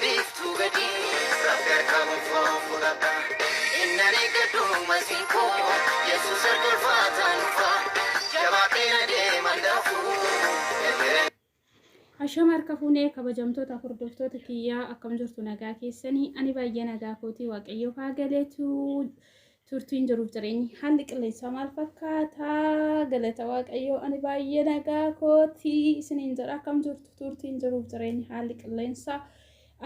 Biiftuu gadi Rabbi harkaa gonfoo fudhadha. Innan eeggadhu masiin koo Yesuus harka ulfaataan dhufa. Jabaadhee na deeman daafuu. Ashama harka fuunee kabajamtoota hordoftoota kiyyaa, akkam jirtu? Nagaa keessanii? Ani baay'ee nagaa kootii, Waaqayyoof haa galatu. Turtiin jiruuf jireenyi, haalli qilleensaa maal fakkaataa? Galata Waaqayyoo, ani baay'ee nagaa kootii isiniin jedha. Akkam jirtu? Turtiin jiruuf jireenyi, haalli qilleensaa?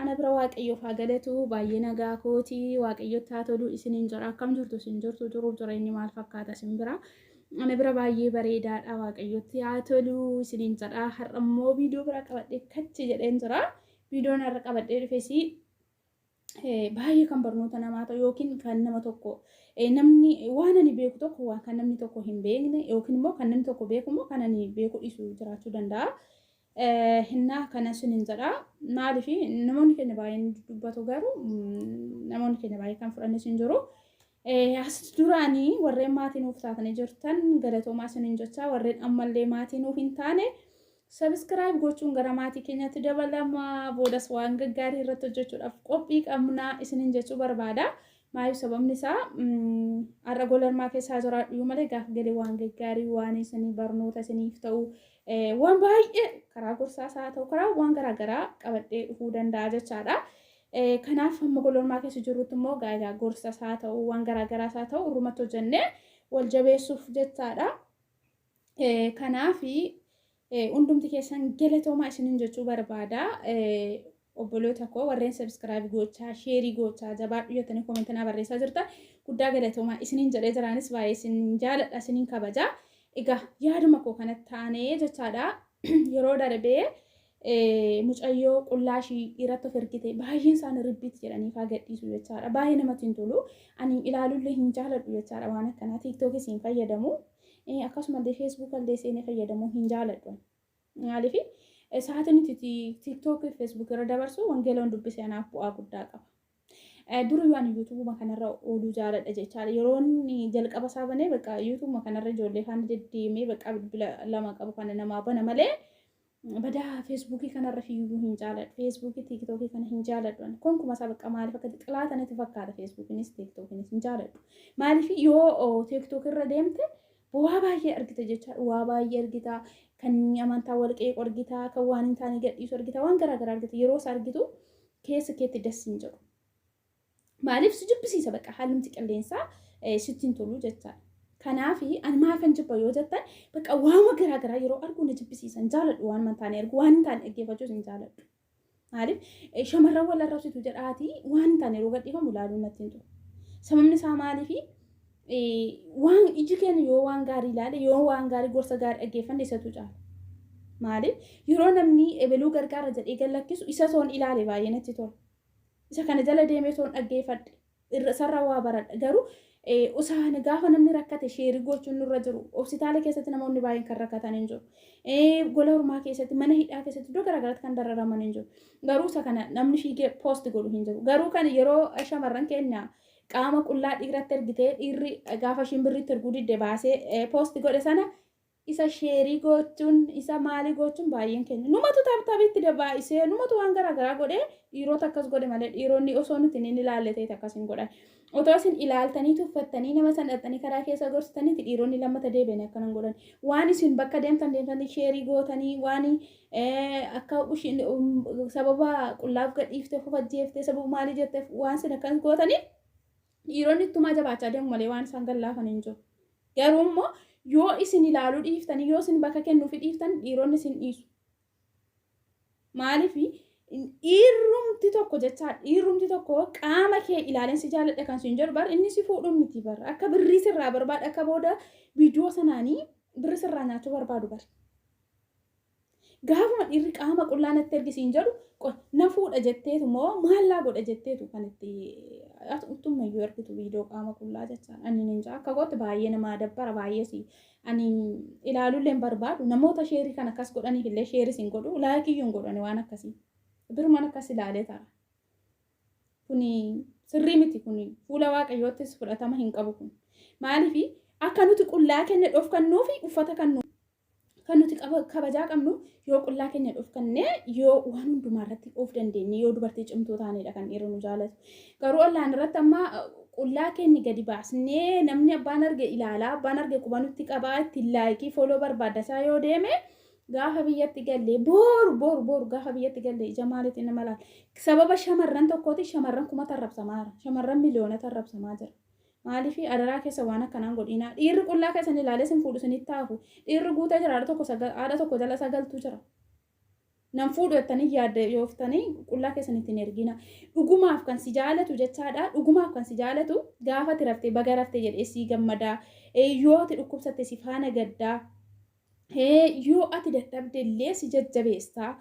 Ana bira Waaqayyoof haa galatu, baay'ee nagaa kootii, Waaqayyotti haa tolu isiniin jedha. Akkam jirtu isin? Jirtu jiruuf jireenyi maal fakkaata isin bira? Ana bira baay'ee bareedaadha, Waaqayyotti haa tolu isiniin jedha. Har'a immoo viidiyoo bira qabadhee kachi jedheen jira. Viidiyoon har'a qabadhee dhufes baay'ee kan barnoota namaa ta'u yookiin kan nama tokko namni waan ani beeku tokko, waan kan namni tokko hin beekne yookiin immoo kan namni tokko beeku immoo kan ani beeku dhiisu jiraachuu danda'a. Hinnaa kana isiniin jedha. Maaliif? Namoonni keenya baay'een dubbatu, garuu namoonni keenya baay'ee kan fudhannes hin jiru. As duraanii warreen maatii nuuf taatanii jirtan galatoomaa isiniin jecha, warreen ammallee maatii nuuf hin taane subscribe gochuun gara maatii keenyatti dabalama. Boodas waan gaggaarii irratti hojjechuudhaaf qophii qabna isiniin jechuu barbaada. Maaliif? Sababni isaa har'a gola ormaa keessaa jiraadhu malee gaafa galee waan gaggaarii, waan isinii barnoota isiniif ta'u, waan baay'ee karaa gorsaas haa ta'u karaa waan garaagaraa qabadhee dhufuu danda'a jechaadha. Kanaaf hamma gola ormaa keessa jirrutti immoo egaa gorsas haa ta'u, waan garaagaraas haa ta'u, irrumatti hojjennee wal jabeessuuf jechaadha. Kanaaf hundumti keessan galatoomaa isiniin jechuu barbaada. Obboloota koo warreen subscribe gochaa, share gochaa, jabaadhu jettanii comment naa barreessaa jirtan, guddaa galatoomaa isiniin jedhee jiraanis, baay'ee isin jaaladha, isiniin kabaja. Egaa yaaduma koo kanatti taanee jechaadha. Yeroo darbee mucayyoo qullaa ishii dhiiratti of ergite baay'een isaanii ribbiit jedhanii faa gadhiisu jechaadha. Baay'ee namatti hin tolu. Ani ilaaluullee hin jaaladhu jechaadha waan akkanaa. TikTokis hin fayyadamu. Akkasumallee Facebook illee seenee fayyadamuu hin jaaladhu. Maaliif? Sa'aatiin nuti TikTok fi Facebook irra dabarsu wangeela dubbisee anaaf bu'aa guddaa qaba. Duriyyuu ani YouTubeuma kanarra ooluu jaaladha jechaadha. Yeroo inni jalqaba isaa banee bakka YouTubeuma kanarra ijoollee faana deddeemee bakka bilbila lama qabu kana namaa bana malee badaa Facebookii kanarra fiiguu hin jaaladhu. Facebookii, TikTokii kana hin jaaladhu. Konkuma isaa bakka maaliif akka xilaatanitti fakkaata, Facebookiinis TikTokiinis hin jaaladhu. Maaliif? Yoo TikTok irra deemte waa baay'ee argita jechaadha. Waa baay'ee argita. Kan amantaa wal qeequ argita. Kan waan hin taane gadhiisu argita. Waan garaa garaa argita. Yeroo isa argitu keessa keetti das hin jedhu. Maaliif? Si jibbisiisa, bakka haalumti qilleensaa sitti hin tolu jechaadha. Kanaaf ani maafan jibba yoo jettan, bakka waama garaa garaa yeroo argu na jibbisiisa. Hin jaaladhu, waan hin taane argu, waan hin taane dhaggeeffachuus hin jaaladhu. Maaliif? Shamarran wal arrabsitu jedhaati waan hin taane yeroo gadhiifamu ilaaluun natti hin tolu. Sababni isaa maaliifi? Waan iji keenya yoo waan gaarii ilaale, yoo waan gaarii, gorsa gaarii dhaggeeffanne isatu caala. Maaliif? Yeroo namni ebeluu gargaara jedhee gad lakkisu isa toon ilaale baay'ee natti tola. Isa kana jala deemee toon dhaggeeffadhe isarraa waa baradha. Garuu usaan gaafa namni rakkate share gochuun nurra jiru. Hospitaala keessatti namoonni baay'een kan rakkatan hin jiru. Gola ormaa keessatti, mana hidhaa keessatti, iddoo garaagaraatti kan dararaman hin jiru. Garuu isa kana namni fiigee post godhu hin jiru. Garuu kan yeroo shamarran keenya qaama qullaa dhiiratti ergitee, dhiirri gaafa ishiin birriitti erguu didde baasee post godhe sana isa share gochuun, isa maalii gochuun baay'een keenya numatu taptabitti baay'isee, numatu waan garaa garaa godhee dhiirota akkas godhe malee, dhiironni osoo nuti hin ilaalle ta'e akkas hin godhan. Otoo isin ilaaltanii tuffattanii nama san dhaqxanii karaa keessa gorsitaniiti dhiironni lammata deebi'anii akkana hin godhan. Waan isin bakka deemtan deemtanii share gootanii, waan akka sababa qullaaf gadhiiftee of ajjeeftee, sababa maalii jetteef waan isin akkas gootaniif dhiironni ittumaa jabaachaa deemu malee waan isaan gallaafan hin jiru. Garuu immoo yoo isin ilaaluu dhiiftanii, yoo isin bakka kennuufi dhiiftan, dhiironni isin dhiisu. Maaliif? Dhiirrumti tokko jechaa, dhiirrumti tokko qaama kee ilaaleen si jaalladha kan siin jedhu bar inni si fuudhuun miti bar, akka birrii sirraa barbaada, akka booda viidiyoo sanaanii birri sirraa nyaachuu barbaadu bar. Gaafuma dhiirri qaama qullaa natti ergisiin jedhu na fuudha jetteetu moo maallaa godha jetteetu kan itti uttummayyuu ergitu viidiyoo qaama qullaa jechaa. Ani nin jaa akka gootti baay'ee nama dabbara, baay'ee si ani ilaaluullee hin barbaadu. Namoota share kan akkas godhaniif illee shareis hin godhu, likeiyyuu hin godhani. Waan akkasii birumaan akkas ilaalee ta'a. Kuni sirrii miti, kuni fuula Waaqayyoottis fudhatama hin qabu kun. Maaliif? Akka nuti qullaa keenya dhofkannuufi uffata kan Kan nuti kabajaa qabnu yoo qullaa keenya dhufkannee, yoo waan hundumaa irratti of dandeenye, yoo dubartii cimtuu taanedha kan dhiirri nu jaalatu. Garuu ollaan irratti amma qullaa keenya gadi baasnee, namni abbaan arge ilaalaa, abbaan arge quba nutti qabaa, ittiin like, follow barbaaddasaa yoo deeme, gaafa biyyatti gallee booru booru booru gaafa biyyatti gallee ija maaliitiin nama laala? Sababa shamarran tokkooti shamarran 1000 tarrabsamaa jira. Shamarran miliyoona tarrabsamaa jira. Maaliif? Adaraa keessa waan akkanaan godhinaa. Dhiirri qullaa keessan ilaalee sin fuudhu sinitti haafu. Dhiirri guutee jira, haadha tokko haadha tokko jala sagaltu jira. Nan fuudhu jettanii yaadda yooftanii qullaa keessan ittiin ergina. Dhugumaaf kan si jaalatu jechaadha. Dhugumaaf kan si jaalatu gaafa ati raftee baga raftee jedhee sii gammadaa. Yoo ati dhukkubsatte si faana gaddaa. Yoo ati dadhabde illee si jajjabeessaa.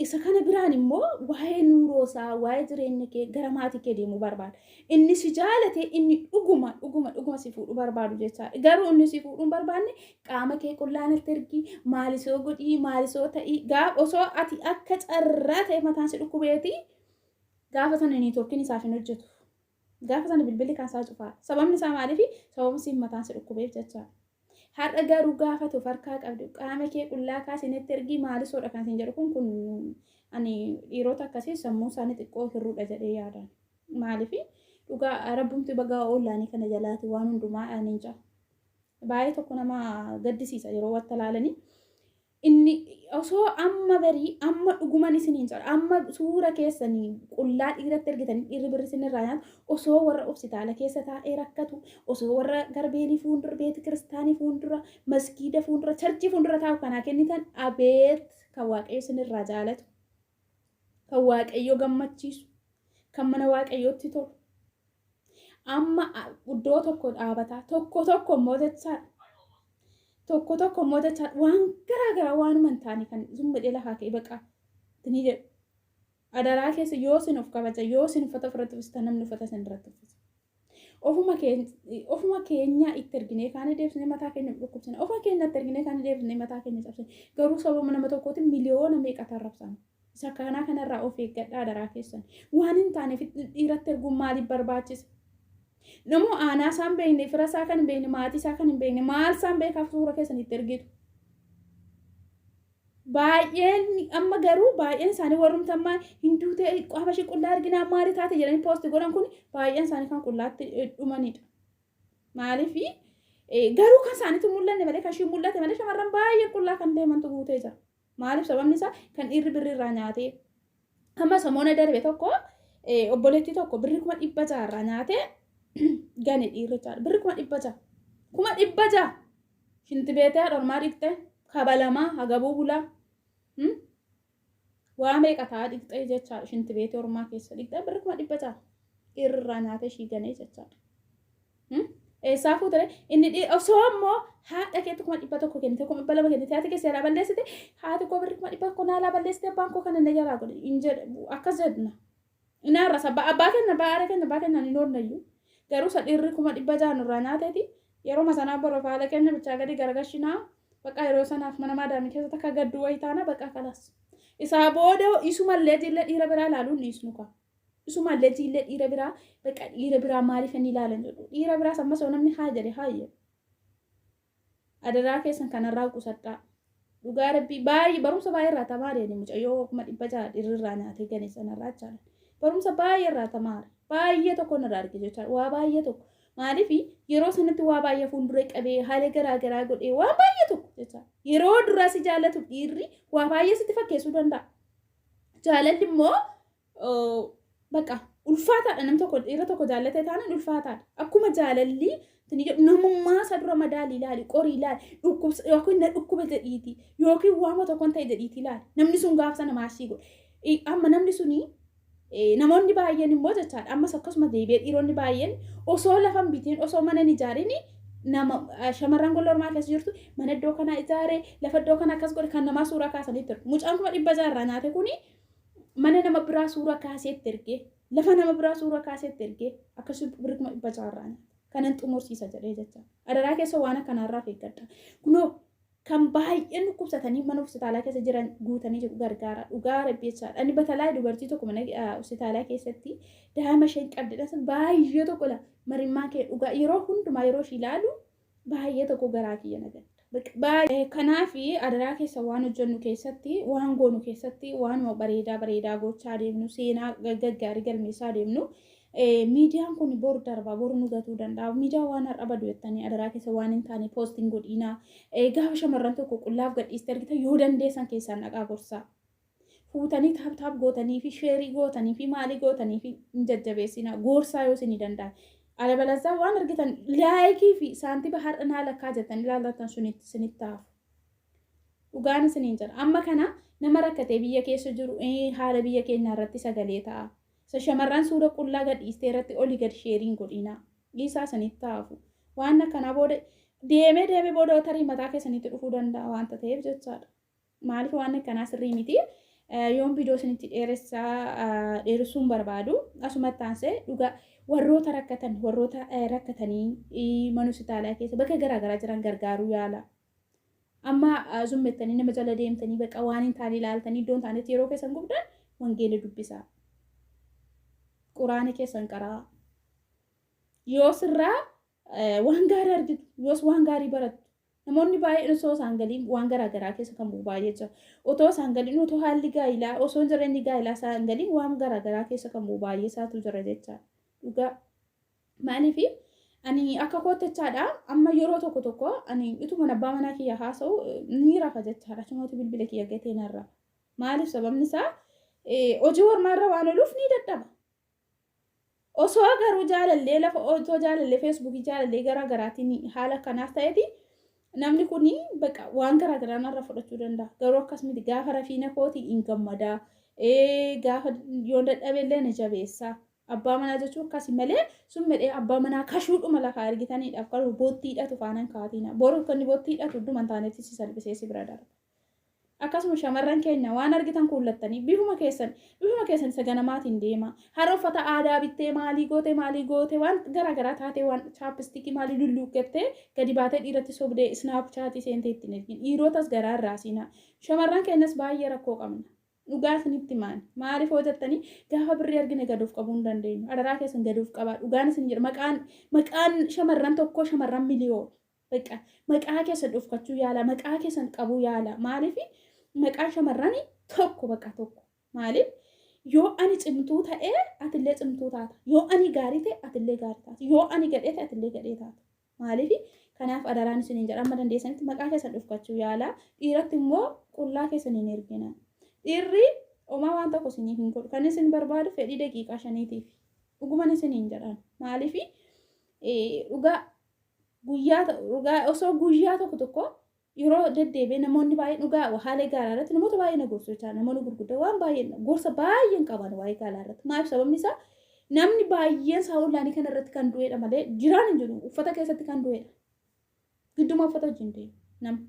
Isa kana biraan immoo waa'ee nuuroosaa, waa'ee jireenya kee gara maatii kee deemuu barbaada. Inni si jaalate, inni dhuguma dhuguma dhuguma si fuudhuu barbaadu jechaadha. Garuu inni si fuudhuu hin barbaanne qaama kee qullaa natti ergi, maalisoo godhii, maalisoo ta'ii, gaaf osoo ati akka carraa ta'e mataan si dhukkubeeti, gaafa sana networkiin isaaf hin hojjetu. Gaafa sana bilbilli kan isaa cufaadha. Sababni isaa maaliifi? Sababni siin mataan si dhukkubeef jechaadha. Har'a garuu gaafa of harkaa qabdu qaama kee qullaa kaasinitti ergii maalisoodha kan isin jedhu kun ani dhiirota akkasii sammuu isaanii xiqqoo hirruudha jedhee yaadan. Maaliif? Dhugaa rabbumti bagaa ollaanii kana jalaati waan hundumaa ani jaa. Baay'ee tokko nama gaddisiisa yeroo watta laalanii. Inni osoo amma barii amma dhuguman isiniin jedha, amma suura keessanii qullaa dhiiratti ergitanii dhiirri birri isinirraa nyaatu, osoo warra hospitaala keessa taa'ee rakkatu, osoo warra garbeelii fuuldura, beeti kiristaanii fuuldura, masgiida fuuldura, churchii fuuldura taa'u kanaa kennitan, abeet kan Waaqayyo isinirraa jaalatu, kan Waaqayyo gammachiisu, kan mana Waaqayyootti tolu. Amma iddoo tokko dhaabataa tokko tokko immoo jechaadha. Tokko tokko immoo jechaadha, waan garaa garaa waanuma hin taane kan zummadhee lafaa ka'e baqa ni jedhu. Adaraa keessa, yoo isin of kabaja, yoo isin uffata ofirratti uffistan, namni uffata isin irratti uffisa. Ofuma keenya itti erginee kaanii deebisnee mataa keenya dhukkubsina. Ofuma keenya itti erginee kaanii deebisnee mataa keenya cabsina. Garuu sababa nama tokkootiin miliyoona meeqa tarrabsama. Isa kanaa kanarraa of eeggadhaa adaraa keessan. Waan hin taaneef dhiiratti erguun maaliif barbaachisa? Namoo aanaa isaa hin beekne, fira isaa kan hin beekne, maatii isaa kan hin beekne, maal isaan beekaaf suura keessan itti ergitu? Baay'een amma garuu baay'een isaanii warrumti amma hinduu ta'e qaama ishee qullaa arginaa maali taate jedhanii post godhan kun baay'een isaanii kan qullaatti dhumanidha. Maaliif? Garuu kan isaaniitu mul'anne malee, kan ishee mul'ate malee, shamarran baay'ee qullaa kan deemantu guutee jira. Maaliif? Sababni isaa kan dhiirri birrii irraa nyaatee. Amma samoona darbe tokko obboleettii tokko birrii 600,000 irraa nyaatee gane dhiirri jechaadha. Birrii 600,000. 600,000. Shinti beetee haadha ormaa dhiqxee kabalamaa hagabuu bulaa. Waa meeqa ta'a dhiqxee jechaadha, shinti beetee ormaa keessa dhiqxee birrii 600,000. Dhiirri irraa nyaatee ishii ganee jechaadha. Eessaa fuutare inni osoo ammoo haadha keetti 100,000 kennite, 200,000 kennite, haati keessa jalaa balleessite, haati koo birrii 100,000 naalaa balleessite, abbaan koo kana na jalaa godhe hin jedhu akkas jedhna. Inaarra sabba abbaa keenya, abbaa haadha keenya, abbaa keenya hin oolnayyuu. Garuu isa dhiirri 600,000 nurraa nyaateeti yeroo sanaa boroof haala keenya bichaa gadi garagashinaa, bakka yeroo sanaaf mana maadaamii keessatti akka gaddu wayii taana, bakka kalas. Isaa booda isumallee jillee dhiira biraa ilaaluun dhiisnu kaa. Isumallee jiillee dhiira biraa, bakka dhiira biraa maaliif inni ilaalan jedhu, dhiira biraas ammas yoo namni haa jedhe haa jedhu. Adaraa keessan kanarraa qusadhaa. Dhugaa rabbii baay'ee barumsa baay'ee irraa tamaare. Mucayyoo 600,000 dhiirri nyaatee gane sanarraa jechaadha. Barumsa baay'ee irraa tamaare. Baay'ee tokko irraa arge jechaadha. Waa baay'ee tokko. Maaliif? Yeroo sanatti waa baay'ee fuuldura qabee haala garaa garaa godhee waan baay'ee tokko jechaadha. Yeroo duraa si jaallatu dhiirri waa baay'ee sitti fakkeessuu danda'a. Jaalalli immoo bakka ulfaataadha. Nam tokko dhiira tokko jaallatee taanaan ulfaataadha. Akkuma jaalalli namummaa isa dura madaali ilaali, qorii ilaali, dhukkubsa yookiin na dhukkube jedhiiti yookiin waama tokkoon ta'e jedhiiti ilaali. Namni sun gaafa sana maasii godhe. Amma namni suni namoonni baay'een immoo jechaadha, ammas akkasuma deebi'ee dhiironni baay'een osoo lafa hin bitiin, osoo mana hin ijaarin, nama shamarran gola ormaa keessa jirtu mana iddoo kanaa ijaare, lafa iddoo kana akkas godhe kan namaa suuraa kaasanii ture. Mucaan 600,000 irraa nyaate kuni mana nama biraa suuraa kaaseetti ergee, lafa nama biraa suuraa kaaseetti ergee, akkasuma birrii 600,000 irraa nyaate. Kanan xumursiisa jedhee jecha. Adaraa keessa waan akkanaarraa of eeggadha. Kunoo kan baay'een dhukkubsatanii mana hospitaalaa keessa jiran guutanii jiru, gargaara. Dhugaa rabbii jechaadha. Ani batalaa dubartii tokko mana hospitaalaa keessatti daa'ima isheen qabdidha. San baay'ee tokko la marimmaa kee dhugaa yeroo hundumaa yeroo ishii ilaalu baay'ee tokko garaa kiyya na gadda. Kanaaf adaraa keessa waan hojjennu keessatti, waan goonu keessatti, waanuma bareedaa bareedaa gochaa deemnu, seenaa gaggaarii galmeessaa deemnu. Miidiyaan kun boru darba, boru nu gatuu danda'a. Miidiyaa waan har'a badu jettanii adaraa keessa waan hin taane poostiin godhiinaa. Gaafa shamarran tokko qullaaf gadhiiste argitan, yoo dandeessan keessaan dhaqaa gorsaa. Fuutanii tap tap gootanii fi share gootanii fi maalii gootanii fi hin jajjabeessinaa, gorsaa yoo isinii danda'a. Alabalazaa waan argitan like fi saantiba har'a naa lakkaa jettanii ilaallattan sunitti isinitti hafu. Dhugaan isiniin jedha. Amma kana nama rakkatee biyya keessa jiru, haala biyya keenyaa irratti sagalee ta'a. Isa shamarran suura qullaa gadhiistee irratti olii gad shareiin godhinaa. Dhiisaa, isinitti hafu. Waan akkanaa booda deemee deemee booda tarii mataa keessanitti dhufuu danda'a waanta ta'eef jechaadha. Maaliif waan akkanaa sirrii miti. Yoon viidiyoo isinitti dheeressaa dheeressuun barbaadu, asumatti aansee dhugaa warroota rakkatan, warroota rakkatanii mana hospitaalaa keessa bakka garaagaraa jiran gargaaruu yaala. Amma zummettanii nama jala deemtanii bakka waan hin taane ilaaltanii iddoo hin taanetti yeroo keessan gubdan, wangeela dubbisaa. Quraana keessan qaraa. Yoo sirraa waan gaarii argitu, yoos waan gaarii barattu. Namoonni baay'een osoo isaan galiin waan garaagaraa keessa kan bu'u baay'ee jira. Otoo isaan galiin, otoo haalli gaa'ilaa, osoo jireenyi gaa'ilaa isaan galiin waan garaagaraa keessa kan bu'u baay'ee isaatu jira jechaadha. Dhugaa. Maaliif ani akka kootti jechaadha, amma yeroo tokko tokko ani utuma abbaa manaa kiyya haasa'u ni rafa jechaadha. Achumatti bilbila kiyya gatee nan rafa. Maaliif? Sababni isaa hojii hormaarra waan ooluuf ni dadhaba. Osoo garuu jaalallee lafa, otoo jaalallee Facebookii, jaalallee garaa garaatiin haala kanaaf ta'eeti, namni kun baqa waan garaa garaa narra fudhachuu danda'a. Garuu akkasumatti gaafa rafiina kooti hin gammadaa. Gaafa yoon dadhabe illee na jabeessa. Abbaa manaa jechuun akkasi malee sun medhee abbaa manaa kashuudhuma lafaa argitaniidhaaf garuu boottii hidhatu faanaan kaatina. Boru kan boottii hidhatu idduma hin taanetti si salphisee si bira darba. Akkasuma shamarran keenya waan argitan kuullattanii bifuma keessan isa ganamaatiin deema. Har'a uffata aadaa bittee, maalii goote, maalii goote, waan garaa garaa taatee, waan chapstick maalii lulluuqattee gadi baatee dhiiratti sobdee Snapchatii seentee ittiin ergin. Dhiirotas garaa irraa siinaa. Shamarran keenyas baay'ee rakkoo qabna. Dhugaa isinitti maani. Maaliif hojjettanii gaafa birrii argine gaduuf qabuu hin dandeenyu. Adaraa keessan gaduuf qabaa. Dhugaan isin jedha, maqaan shamarran tokkoo shamarran miliyoona. Bakka maqaa keessan dhufkachuu yaala, maqaa keessan qabuu yaala. Maaliif maqaan shamarranii tokko bakka tokko. Maaliif yoo ani cimtuu ta'ee atillee cimtuu taata. Yoo ani gaarii ta'e atillee gaarii taata. Yoo ani gadhee ta'e atillee gadhee taata. Maaliif kanaaf adaraan isiniin jedha, amma dandeessanitti maqaa keessan dhufkachuu yaala. Dhiiratti immoo qullaa keessan hin ergina. Dhiirri homaa waan tokko isiniif hin godhu. Kan isin barbaadu fedhii daqiiqaa 5tiif. Dhuguman isiniin jedhan. Maaliif dhugaa guyyaa dhugaa osoo guyyaa tokko tokko yeroo deddeebi'ee namoonni baay'een dhugaa haala gaalaa irratti namoota baay'ee na gorsu jechaadha. Namoonni gurguddoo waan baay'ee gorsa baay'een qaban waa'ee gaalaa irratti. Maaliif? Sababni isaa namni baay'een isaa ollaanii kana irratti kan du'edha malee jiraan hin jiru. Uffata keessatti kan du'edha. Gidduma uffata wajjin deemu namni.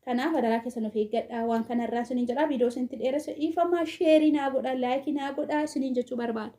Kanaaf adaraa keessan of eeggadhaa waan kanarraa isiniin jedha. Viidiyoo isinitti dheeressa dhiifamaa, share naa godhaa, like naa godhaa isiniin jechuu barbaada.